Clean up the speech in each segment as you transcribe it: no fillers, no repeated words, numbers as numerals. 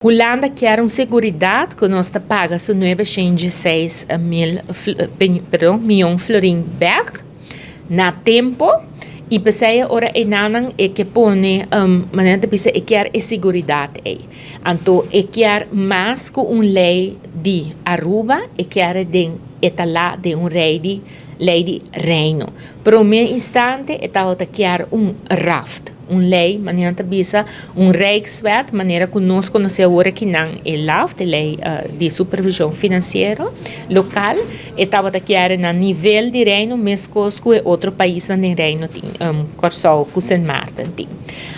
Hulanda kier un seguridad cu nos ta paga su 906 mil, perdon, miyon florin bek na tempo y pesey ora einan e ke pone manera ta bisa, e kier e seguridad ey. Anto e kier mas cu un ley di Aruba, e kier den etala de un rey di ley di Reino. Prome instante e tabata kier un RAft, un ley, manera ta bisa, un Rijkswet, manera cu nos conoce awor aki nan e LAft, e ley di supervision financiero local, e tabata kier na nivel di Reino, mescos cu otro pais den Reino tin, Corsou cu Sint Maarten tin.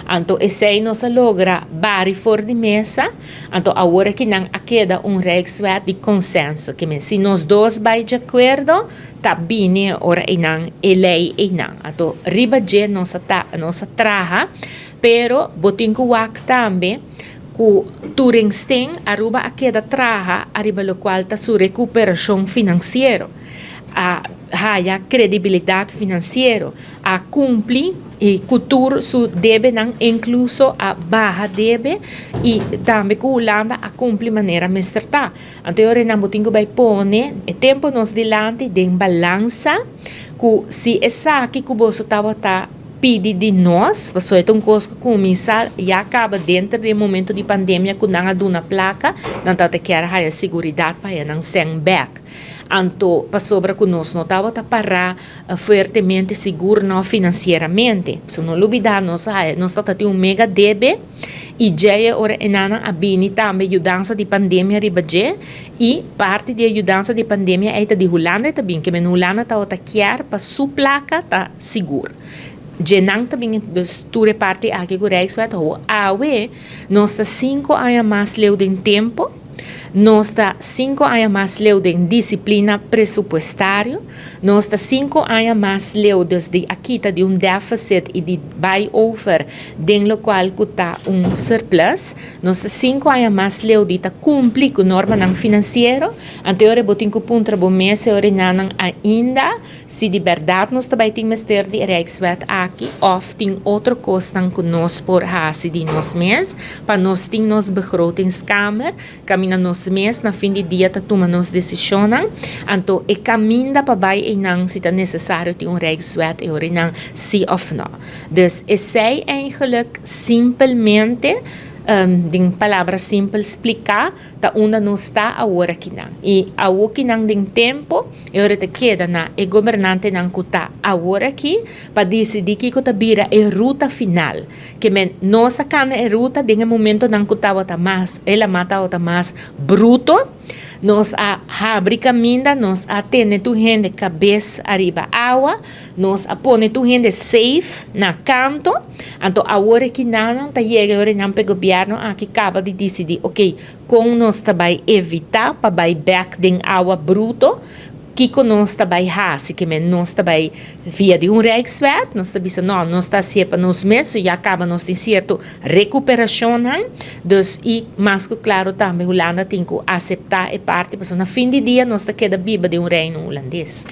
Anto esey nos a logra bari for di mesa, anto awor aki nan a keda un Rijkswet di consenso, kiermen si nos dos bay di acuerdo, ta bini ora einan e ley einan. Anto riba dje nos ta nos traha, pero bo tin cu wak tambe cu turesten Aruba a keda traha ariba locual ta su recuperacion financiero. A haya credibilidad financiero, a cumpli y cu tur su debenan, incluso a baha debe y tambe cu Hulanda a cumpli manera mester ta. Anto ora nan bo tin cu bay pone e tempo nos dilanti den balansa cu si esaki cu boso tabata pidi di nos, paso e ta un cos cu cuminsa ya caba den e momento di pandemia cu nan a duna placa, nan tabata kier haya seguridad pa nan cen back. Anto pasobra cu nos no tabata para fuertemente sigur no financieramente. So no lubida, nos tabata un mega debe y dje ora einan a bini tambe yudansa di pandemia riba dje y parti di yudansa di pandemia ey ta di Hulanda tambe, kiermen Hulanda tabata kier pa su placa ta sigur. Dje nan tambe tur parti aki cu Rijkswet awe nos ta 5 aña mas leu den tempo. Nos ta 5 aña mas leu den disciplina presupuestario, nos ta 5 aña mas leu desde aki ta di un deficit y di bay over den locual cu ta un surplus, nos ta 5 aña mas leu di ta cumpli cu normanan financiero. Anto bo tin cu puntra bo mes nan ainda si di berdad nos tambe tin mester di Rijkswet aki of tin otro cos cu nos por haci di nos mes, pa nos tin nos begrotingskamer, caminda nos mes na fin di dia ta tuma nos decision. Anto e caminda pa bay einan si ta necesario tin un Rijkswet e ora si of no. Dus esey eigenlijk simplemente, den palabra simpel splica, ta unda nos ta awor aki nan. Y awor aki nan den tempo, e ora ta keda na e gobernantenan cu ta awor aki pa dicidi kico ta bira e ruta final. Kiermen nos a cana e ruta den momentonan cu tabata mas, e lama tabata mas bruto, nos a habri caminda, nos a tene tur hende cabes ariba awa, nos a pone tur hende safe na canto, anto awor aki nan ta yega ora nan pe gobierno aki caba di dicidi, ok, con nos ta bay evita pa bay back den awa bruto, kico nos ta bay hasi? Kiermen nos ta bay via di un Rijkswet, nos ta bisa no, nos ta haci pa nos mes, ya caba nos tin cierto recuperacion, dus y mas cu claro tambe Hulanda tin cu acepta e parti, pasobra na fin di dia nos ta keda biba den un Reino Hulandes.